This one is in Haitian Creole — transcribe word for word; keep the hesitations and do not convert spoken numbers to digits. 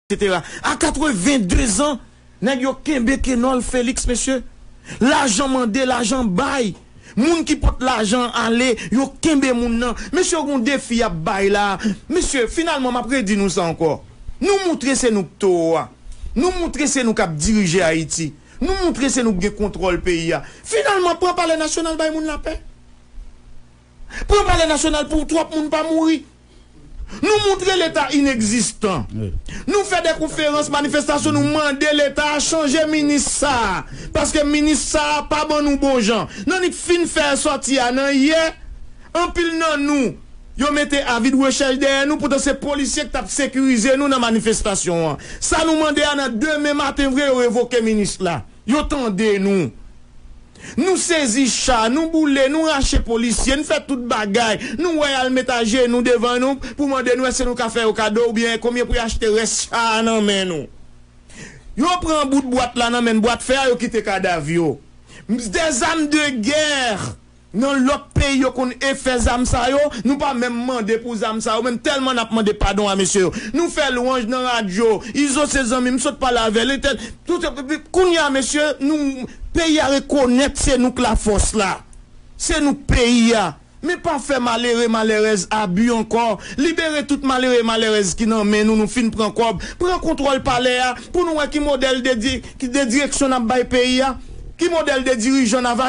etsetera. A katrevenndezan, nèg yo kenbe Kenòl Félix, mesye. Lajan mande, lajan bay. Moun ki pot lajan ale, yo kenbe moun nan. Mesye, yo gon defi y ap bay la. Mesye, finalman, m ap redi nou sa ankò. Nou moutre se nou k towo a. Nou moutre se nou k ap dirije Ayiti. Nou moutre se nou k gen kontwòl peyi a. Finalman, pran Palè Nasyonal, bay moun lapè. Pran Palè Nasyonal pou twòp moun pa mouri. Nou moutre Leta inegzistan. Nou fè de konferans, manifestasyon, nou mande Leta a chanje minis sa a. Paske minis sa a pa ban nou bon jan. Nan li fin fè sòti a nan yè, anpil nan nou, yo mete avi de rechèch dèyè nou, poutan se polisye ki t ap sekirize nou nan manifestasyon an. Sa nou mande a, nan demen maten vre, yo revoke minis la. Yo tande nou. Nou sezi cha, nou boule, nou rache polisye, nou fè tout bagay. Nou wè y al met ajenou devan nou pou mande nou èske nou ka fè yo kado oubyen konbyen pou y achte rès cha a nan men nou. Yo pran bout bwat la nan men n, bwat fè a, yo kite kadav yo. Des armes de guerre nan lòt peyi yo konn e fè zam sa yo, nou pa menm mande pou zam sa yo, menm tèlman n ap mande padon a mesye yo. Nou fè lwanj nan radyo, Izo se zanmi m, sot pale avè l, entèl, tout, kounye a mesye, nou, peyi a rekonèt se nou k lafòs la. Se nou k peyi a. Men pa fè malere, malerèz abi ankò. Libere tout malere, malerèz ki nan men nou, nou fin pran kòb. Pran kontwòl palè a pou nou wè ki modèl de di-, ki de direksyon n ap bay peyi a. Ki modèl de dirijan n ap